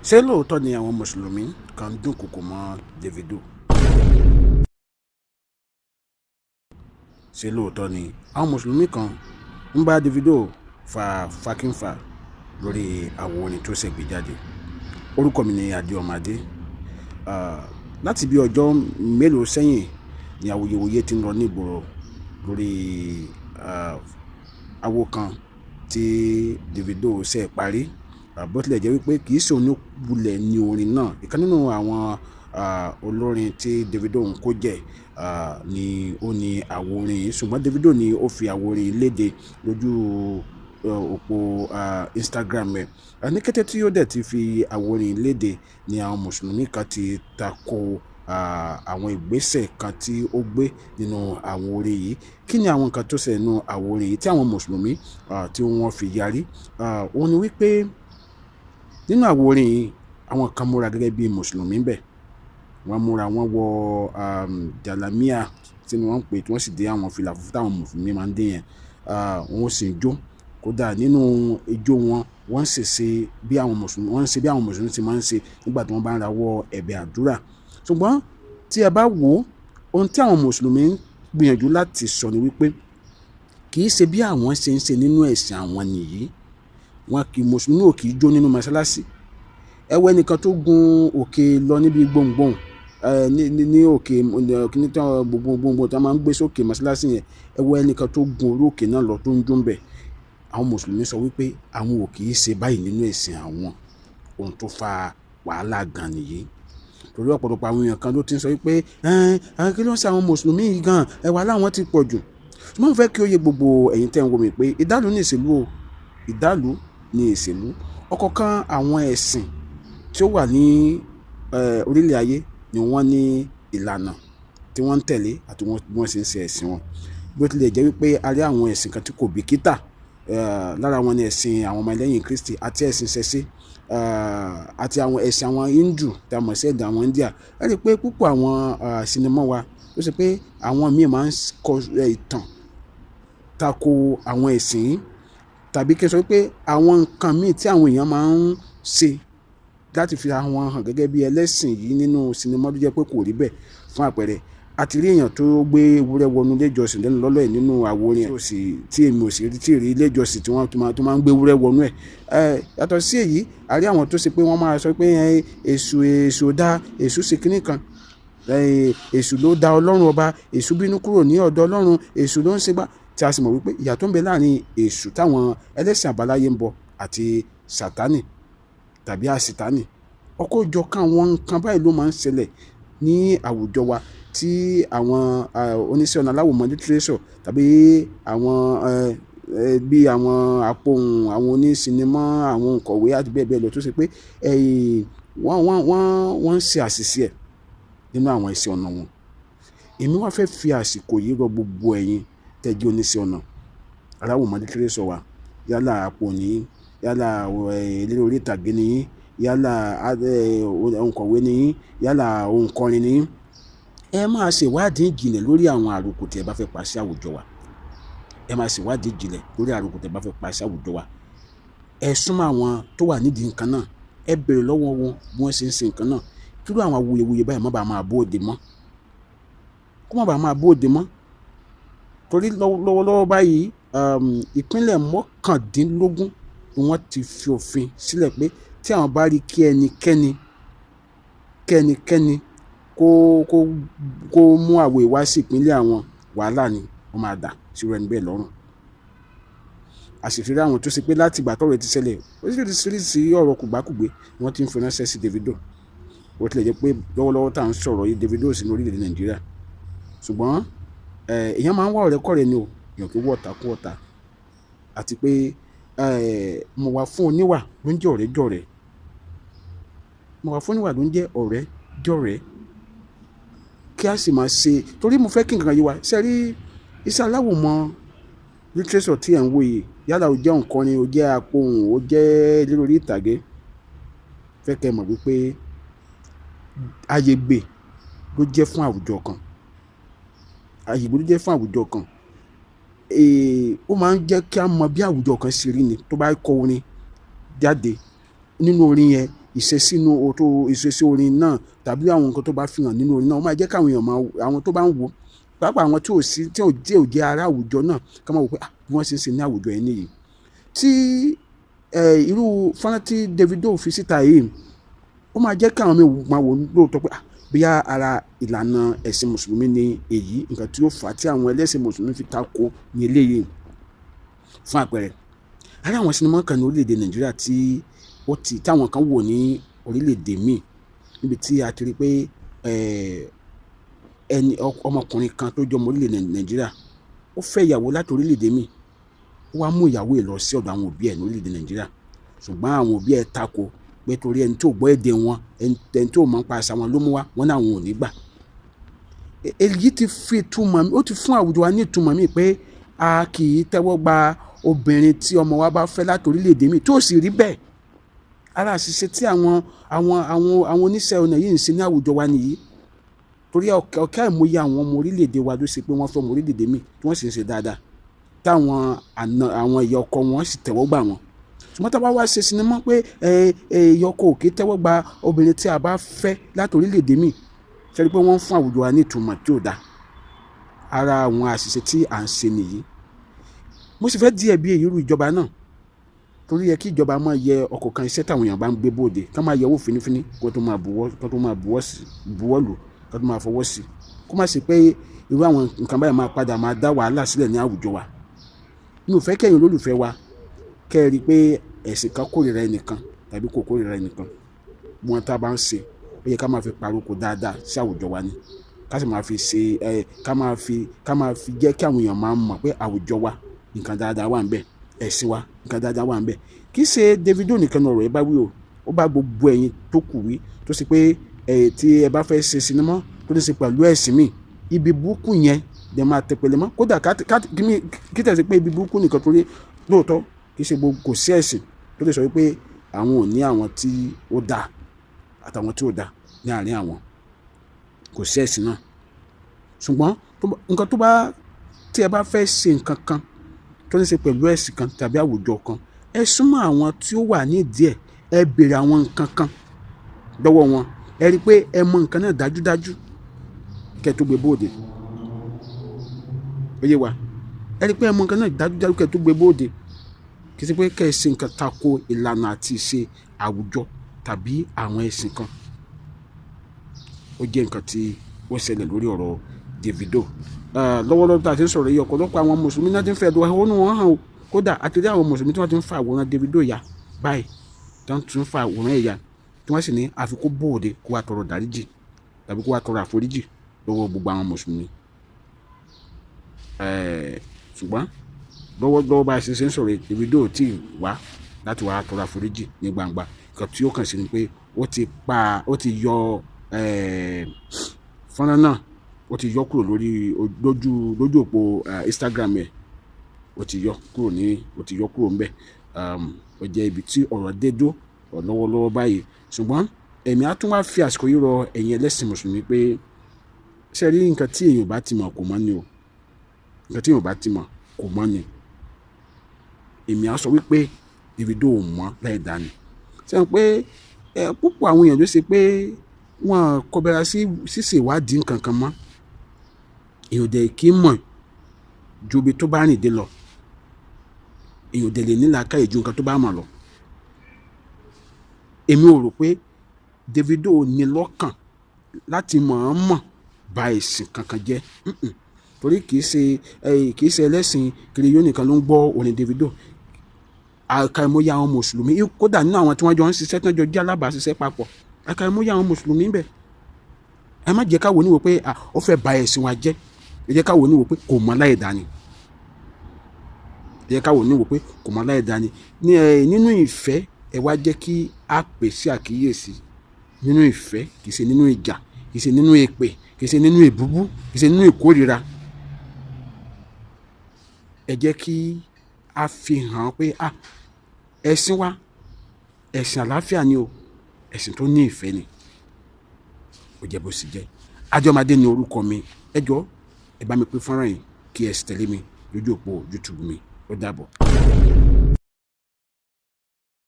Ṣé lóòótọ́ ni àwọn Mùsùlùmí kan ń dúnkokò mọ́ Davido? Ṣé lóòótọ́ ni àwọn Mùsùlùmí kan ń bá Davido fa fàkínfà lórí àwo orin tó ṣẹ̀ gbé jáde? Orúkọ mi ni Adé ọmọ Adé. Láti bí ọjọ́ mélòó sẹ́yìn ni awuyewuye ti ń lọ ní ìgboro lórí àwo kan tí Davido ṣẹ̀ parí. Bó tilẹ̀ jẹ́ wípé kì í ṣe òun ló wulẹ̀ ní orin náà. Ìkan nínú àwọn olórin tí Davido ń kó jẹ ni ó ní àwo orin yìí. Ṣùgbọ́n Davido ni ó fi àwo orin yìí léde lójú òpó Instagram rẹ̀. Ní kété tí ó dẹ̀ ti fi àwo orin yìí léde ni àwọn Mùsùlùmí kan ti tako àwọn ìgbésẹ̀ kan tí ó gbé nínú àwo orin yìí. Kí ni àwọn nǹkan tó ṣẹlẹ̀ nínú àwo orin yìí tí àwọn Mùsùlùmí tí wọ́n fi yarí? Òun ni wípé nínú àwo orin yìí, àwọn kan múra gẹ́gẹ́ bí Mùsùlùmí bẹ́ẹ̀. Wọ́n múra, wọ́n wọ jàlámíà tí wọ́n ń pè, tí wọ́n sì dé àwọn fìlà funfun táwọn Mùsùlùmí máa ń dé yẹn. Wọ́n sì ń jó. Kódà nínú ijó wọn, wọ́n ń ṣèṣe bí àwọn Mùsùlùmí, wọ́n ń ṣe bí àwọn Mùsùlùmí ti máa ń ṣe nígbà tí wọ́n bá ń rawọ́ ẹ̀bẹ̀ àdúrà. Ṣùgbọ́n tí ẹ bá wò ó, ohun tí àwọn Mùsùlùmí ń gbìyànjú láti sọ ni wípé kì í ṣe bí àwọn ṣe ń ṣe nínú ẹ̀sìn àwọn nìyí. Wọn kì í, Mùsùlùmí ò kì í jó nínú mọ́sálásí. Ẹ wo ẹnìkan tó gun òkè lọ níbi gbohùngbohùn, ní òkè kíní tí wọ́n gbogbo gbohùngbohùn tí wọ́n máa ń gbé sókè mọ́sálásí yẹn. Ẹ wo ẹnìkan tó gun orí òkè náà lọ tó ń jó ń bẹ̀. Àwọn Mùsùlùmí sọ wípé àwọn ò kì í ṣe báyìí nínú ẹ̀sìn àwọn. Ohun tó fa wàhálà gan nìyí. Torí ọ̀pọ̀lọpọ̀ àwọn èèyàn kan ló ti ń sọ wípé, ẹ́n, kí ló ń ṣe àwọn Mùsùlùmí yìí gan? Ẹ wàhálà wọn ti pọ̀ jù. Ṣùgbọ́n mo fẹ́ kí ó yé gbogbo ẹ̀yin tí ẹ̀ ń wò mí pé ìdálù ní ìṣèlú o. Ìdálù ní ìṣèlú. Ọ̀kọ̀ọ̀kan àwọn ẹ̀sìn tí ó wà ní orílẹ̀ ayé ni wọ́n ní ìlànà tí wọ́n ń tẹ̀lé àti bí wọ́n ṣe ń ṣe ẹ̀sìn wọn. Bí ó tilẹ̀ jẹ́ wípé a rí àwọn ẹ̀sìn kan tí kò bìkítà, lára wọn ni ẹ̀sìn àwọn ọmọ ẹlẹ́yìn Kristi àti ẹ̀sìn ìṣẹ̀ṣe, àti àwọn ẹ̀sìn àwọn Hindu tí a mọ̀ sí ẹ̀dà àwọn India. Ẹ rí i pé púpọ̀ àwọn sinimá wa tó ṣe pé àwọn míì máa ń kọ ìtàn tako àwọn ẹ̀sìn yìí, tàbí kí n sọ wípé àwọn nǹkan míì tí àwọn èèyàn máa ń ṣe láti fi àwọn hàn gẹ́gẹ́ bí ẹlẹ́sìn yìí nínú sinimá tó jẹ́ pé kò rí bẹ́ẹ̀. Fún àpẹẹrẹ, a ti rí èèyàn tó gbé ewúrẹ́ wọnú ilé ìjọsìn lẹ́nu lọ́lọ́ ẹ̀ nínú àwo orin ẹ̀ tí èmi ò sì rí, tí ì rí ilé ìjọsìn tí wọ́n tó máa ń gbé ewúrẹ́ wọnú ẹ̀. Yàtọ̀ sí èyí, a rí àwọn tó ṣe pé wọ́n máa sọ pé èṣù, èṣù dá, èṣù ṣe kíní kan. Èṣù ló da Ọlọ́run ọba, èṣù bínú kúrò ní ọ̀dọ̀ Ọlọ́run, èṣù ló ń ṣe gbá. Tí a sì mọ̀ wípé ìyà tó ń bẹ láàrin èṣù táwọn ẹlẹ́sìn àbáláyé ń bọ àti Sátánì tàbí àsítánì. Ọ̀kanòjọ̀kan àwọn nǹkan báyìí ló máa ń ṣẹlẹ̀ ní àwùjọ wa tí àwọn oníṣẹ́ ọnà aláwòmọ́ literature tàbí àwọn bí àwọn apohùn, àwọn onísinimá, àwọn òǹkọ̀wé àti bẹ́ẹ̀ bẹ́ẹ̀ lọ tó ṣe pé wọ́n ń ṣe àṣìṣe ẹ̀ nínú àwọn iṣẹ́ ọnà wọn. Èmi wá fẹ́ fi àsìkò yìí rọ gbogbo ẹ̀yin tẹ́ jẹ́ oníṣẹ́ ọnà aláwòmọ́ literature wa. Yálà apohùn ni yín, yálà eléré orí ìtàgé ni yín, yálà òǹkọ̀wé ni yín, yálà òǹkọrin ni yín. Ẹ máa ṣe ìwádìí ìjìnlẹ̀ lórí àwọn àròkọ tí ẹ bá fẹ́ pa sí àwùjọ wa. Ẹ máa ṣe ìwádìí ìjìnlẹ̀ lórí àròkọ tí ẹ bá fẹ́ pa sí àwùjọ wa. Ẹ súnmọ́ àwọn tó wà nídìí nǹkan náà. Ẹ bèèrè lọ́wọ́ wọn bí wọ́n ṣe ń ṣe nǹkan náà. Kí irú àwọn awuyewuye báyìí má bàa máa bóde mọ́. Kó má bàa máa bóde mọ́. Torí lọ́wọ́lọ́wọ́ báyìí, ìpínlẹ̀ mọ́kàndínlógún ni wọ́n ti fi òfin sílẹ̀ pé tí àwọn bá rí kí ẹnikẹ́ni, kí ẹnikẹ́ni kó mú àwo ìwá sí ìpínlẹ̀ àwọn, wàhálà ni ó máa dà sí irú ẹni bẹ́ẹ̀ lọ́rùn. A sì fi rí àwọn tó ṣe pé láti ìgbà tọ́rọ̀ ti ṣẹlẹ̀, oríṣiríṣi ọ̀rọ̀ kùgbàkùgbé ni wọ́n ti ń fi ránṣẹ́ sí Davido. Bó tilẹ̀ jẹ́ pé lọ́wọ́lọ́wọ́ tá à ń sọ̀rọ̀ yìí, Davido ò sí ní orílẹ̀-èdè Nàìjíríà. Ṣùgbọ́n èèyàn máa ń wá ọ̀rẹ́ kọ̀rẹ́ ni o, èèyàn kì í wọ ọ̀tá kú ọ̀tá. Àti pé mo wà fún oníwà ló ń jẹ́ ọ̀rẹ́ jọ̀rẹ́. Mo wà fún oníwà ló ń jẹ́ ọ̀rẹ́ jọ̀rẹ́. Kí a sì máa ṣe, torí mo fẹ́ kí nǹkan yé wa. Ṣé ẹ rí iṣẹ́ aláwòmọ́ literature tí ẹ̀ ń wò yìí, yálà ó jẹ́ òǹkọrin, ó jẹ́ apohùn, ó jẹ́ eléré orí ìtàgé. Fẹ́ kí ẹ mọ̀ wípé ayègbè ló jẹ́ fún àwùjọ kan. Ayègbè ló jẹ́ fún àwùjọ kan. Ó máa ń jẹ́ kí a mọ bí àwùjọ kan ṣe rí ni tó bá kọ orin jáde. Nínú orin yẹn, ìṣesí inú tó ìṣesí orin náà tàbí àwọn nǹkan tó bá fi hàn nínú orin náà, ó máa jẹ́ káwọn èèyàn máa, àwọn tó bá ń wò, pàápàá àwọn tí ò sí, tí ò jẹ́ ará àwùjọ náà, ká máa wò pé, ah, bí wọ́n ṣe ń ṣe ní àwùjọ yẹn nìyí. Tí irú fọ́nrán tí Davido fi síta yìí, ó máa jẹ́ káwọn míì máa wò lóòótọ́ pé, ah, bóyá ara ìlànà ẹ̀sìn Mùsùlùmí ni èyí, nǹkan tí ó fà á tí àwọn ẹlẹ́sìn Mùsùlùmí fi tako ní eléyìí. Fún àpẹẹrẹ, ara àwọn sinimá kan ní orílẹ̀-èdè Nàìjíríà tí ó ti táwọn kan wò ní orílẹ̀-èdè míì, níbi tí a ti rí pé ẹni ọmọkùnrin kan tó jẹ́ ọmọ orílẹ̀-èdè Nàìjíríà, ó fẹ́ ìyàwó láti orílẹ̀-èdè míì, ó wá mú ìyàwó ẹ̀ lọ sí ọ̀dọ̀ àwọn òbí ẹ̀ ní orílẹ̀-èdè Nàìjíríà. Ṣùgbọ́n àwọn òbí ẹ̀ tako pé torí ẹni tí ò gbọ́ èdè wọn, ẹni tí ò mọ̀ nípa àṣà wọn ló mú wá, wọ́n ní àwọn ò ní gbà. Èyí ti fi ìtumọ̀, ó ti fún àwùjọ wa ní ìtumọ̀ míì pé a kì í tẹ́wọ́ gba obìnrin tí ọmọ wa bá fẹ́ láti orílẹ̀-èdè míì, tí ó sì rí bẹ́ẹ̀. Ara àṣìṣe tí àwọn oníṣẹ́ ọnà yìí ń ṣe ní àwùjọ wa nìyí. Torí ọ̀kẹ́ àìmọye àwọn ọmọ orílẹ̀-èdè wa ló ṣe pé wọ́n fẹ́ ọmọ orílẹ̀-èdè míì tí wọ́n sì ń ṣe dáadáa, táwọn àna àwọn ìyá ọkọ wọn sì tẹ́wọ́ gbà wọ́n. Ṣùgbọ́n tá a bá wá ṣe sinimá pé ìyá ọkọ ò kí tẹ́wọ́ gba obìnrin tí a bá fẹ́ láti orílẹ̀-èdè míì, ṣe rí pé wọ́n ń fún àwùjọ wa ní ìtumọ̀ tí ò dáa. Ara àwọn àṣìṣe tí à ń ṣe nìyí. Mo sì fẹ́ di ẹ̀bi èyí rú ìjọba náà, torí yẹ kí ìjọba máa yẹ ọ̀kọ̀ọ̀kan iṣẹ́ táwọn èèyàn bá ń gbé bóde, ká máa yẹ̀wò fínífíní kó tó máa buwọ́ sí, buwọ́ lù, kó tó máa fọwọ́ sí, kó má ṣe pé irú àwọn nǹkan báyìí máa padà máa dá wàhálà sílẹ̀ ní àwùjọ wa. Mi ò fẹ́ kẹ́yin olólùfẹ́ wa kẹ́ ẹ rí i pé ẹ̀sìn kan kórìíra ẹnìkan tàbí kò kórìíra ẹnìkan. Wọn tá a bá ń ṣe, ó yẹ ká máa fi paroko dáadáa sí àwùjọ wa ni, ká sì máa fi ṣe ẹ ká máa fi jẹ́ kí àwọn èèyàn máa mọ̀ pé àwùjọ wa, nǹkan dáadáa wà níbẹ̀, ẹ̀sìn wa, nǹkan dáadáa wà níbẹ̀. Kì í ṣe Davido nìkan ní ọ̀rọ̀ ẹ bá wí o, ó bá gbogbo ẹ̀yin tó kù wí, tó ṣe pé ẹ tí ẹ bá fẹ́ ṣe sinimá tó ní ṣe pẹ̀lú ẹ̀sìn míì, ibi burúkú yẹn lè máa tẹpẹlẹ mọ́. Kódà kí tẹ̀sí pé ibi burúkú nìkan, torí lóòótọ́ kì í ṣe gbogbo, kò sí ẹ̀sìn tó lè sọ wípé àwọn ò ní àwọn tí ó dáa àtàwọn tí ò dáa ní àárín àwọn. Kò sí ẹ̀sìn náà. Ṣùgbọ́n nǹkan tó bá tí ẹ bá fẹ́ ṣe nǹkan kan tó ní ṣe pẹ̀lú ẹ̀sìn kan tàbí àwùjọ kan, ẹ súnmọ́ àwọn tí ó wà nídìí ẹ̀, ẹ béèrè àwọn nǹkan kan lọ́wọ́ wọn, ẹ rí i pé ẹ mọ nǹkan náà dájúdájú kẹ́ tó gbé bóde. Ó yé wa? Ẹ rí i pé ẹ mọ nǹkan náà dájúdájú kẹ́ tó gbé bóde. Kì í ṣe pé kẹ́ ẹ ṣe nǹkan tako ìlànà àti ìṣe àwùjọ tàbí àwọn ẹ̀sìn kan. Ó jẹ́ nǹkan tí ó ṣẹlẹ̀ lórí ọ̀rọ̀ Davido. Lọ́wọ́lọ́wọ́ tí a ti ń sọ̀rọ̀ yìí, ọ̀pọ̀lọpọ̀ àwọn Mùsùlùmí náà ti ń fẹ́ ẹ̀dùn ẹ̀hónú wọn hàn o. Kódà àti rí àwọn Mùsùlùmí tí wọ́n ti ń fa àwòrán Davido ya báyìí, tí wọ́n tún ń fa àwòrán ẹ̀ ya, tí wọ́n sì ní àfi kó bóde kó wá tọrọ dáríjì tàbí kó wá tọrọ àforíjì lọ́wọ́ gbogbo àwọn Mùsùlùmí. Ṣùgbọ́n lọ́wọ́lọ́wọ́ bá a ṣe ń sọ̀rọ̀ yìí, Davido ò tí ì wá láti wá tọrọ àforíjì ní gbangba. Nǹkan tí ó kàn sí ni pé ó ti yọ fọ́nrán náà, ó ti yọ kúrò lórí lójú òpó Instagram ẹ̀, ó ti yọ kúrò ńbẹ̀. Ó jẹ́ ibi tí ọ̀rọ̀ dé dó lọ́wọ́lọ́wọ́ báyìí. Ṣùgbọ́n èmi á tún wá fi àsìkò yìí rọ ẹ̀yin ẹlẹ́sìn Mùsùlùmí pé, ṣé ẹ rí, nǹkan tí èèyàn ò bá ti mọ̀ kò mọ̀ ni o. Nǹkan tí èèyàn ò bá ti mọ̀ kò mọ̀ ni. Èmi á sọ wípé Davido ò mọ̀ láì dá ni. Ṣé ẹ mọ̀ pé púpọ̀ àwọn èèyàn ló ṣe pé wọ́n kọbẹra sí ṣíṣe ìwádìí nǹkan kan mọ́. Èèyàn ò dẹ̀ kí mọ̀ ju ibi tó bá rìn dé lọ. Èèyàn ò dẹ̀ lè ní làákàyè ju nǹkan tó bá mọ̀ lọ. Èmi ò rò pé Davido ní lọ́kàn láti mọ̀ọ́mọ̀ ba ẹ̀sìn kankan jẹ́. Torí kì í ṣe ẹlẹ́sìn Kiriyó nìkan ló ń gbọ́ orin Davido. Àkàìmọye àwọn Mùsùlùmí, kódà nínú àwọn tí wọ́n jọ ń ṣiṣẹ́, tí wọ́n jọ jẹ́ alábàáṣiṣẹ́ papọ̀, àkàìmọye àwọn Mùsùlùmí ń bẹ. Ẹ má jẹ́ ká wò níwò pé ó fẹ́ ba ẹ̀sìn wa jẹ́. Ẹ jẹ́ ká wò níwò pé kò mọ̀ láì dá ni. Ẹ jẹ́ ká wò níwò pé kò mọ̀ láì dá ni. Nínú ìfẹ́, ẹ wá jẹ́ kí a pè sí àkíyèsí nínú ìfẹ́, kì í ṣe nínú ìjà, kì í ṣe nínú èpè, kì í ṣe nínú èbúbú, kì í ṣe nínú ìkórìíra. Ẹ jẹ́ kí a fi hàn pé, ah, ẹ̀sìn wa, ẹ̀sìn àlàáfíà ni o, ẹ̀sìn tó ní ìfẹ́ ni. Ó jẹ́ bó sì jẹ́. Ajọ́mádé ni orúkọ mi. Ẹ jọ̀ọ́, ẹ bá mi pín fọ́nrán yìí kí ẹ sì tẹ̀lé mi lójú òpó YouTube mi. Ó dàbọ̀.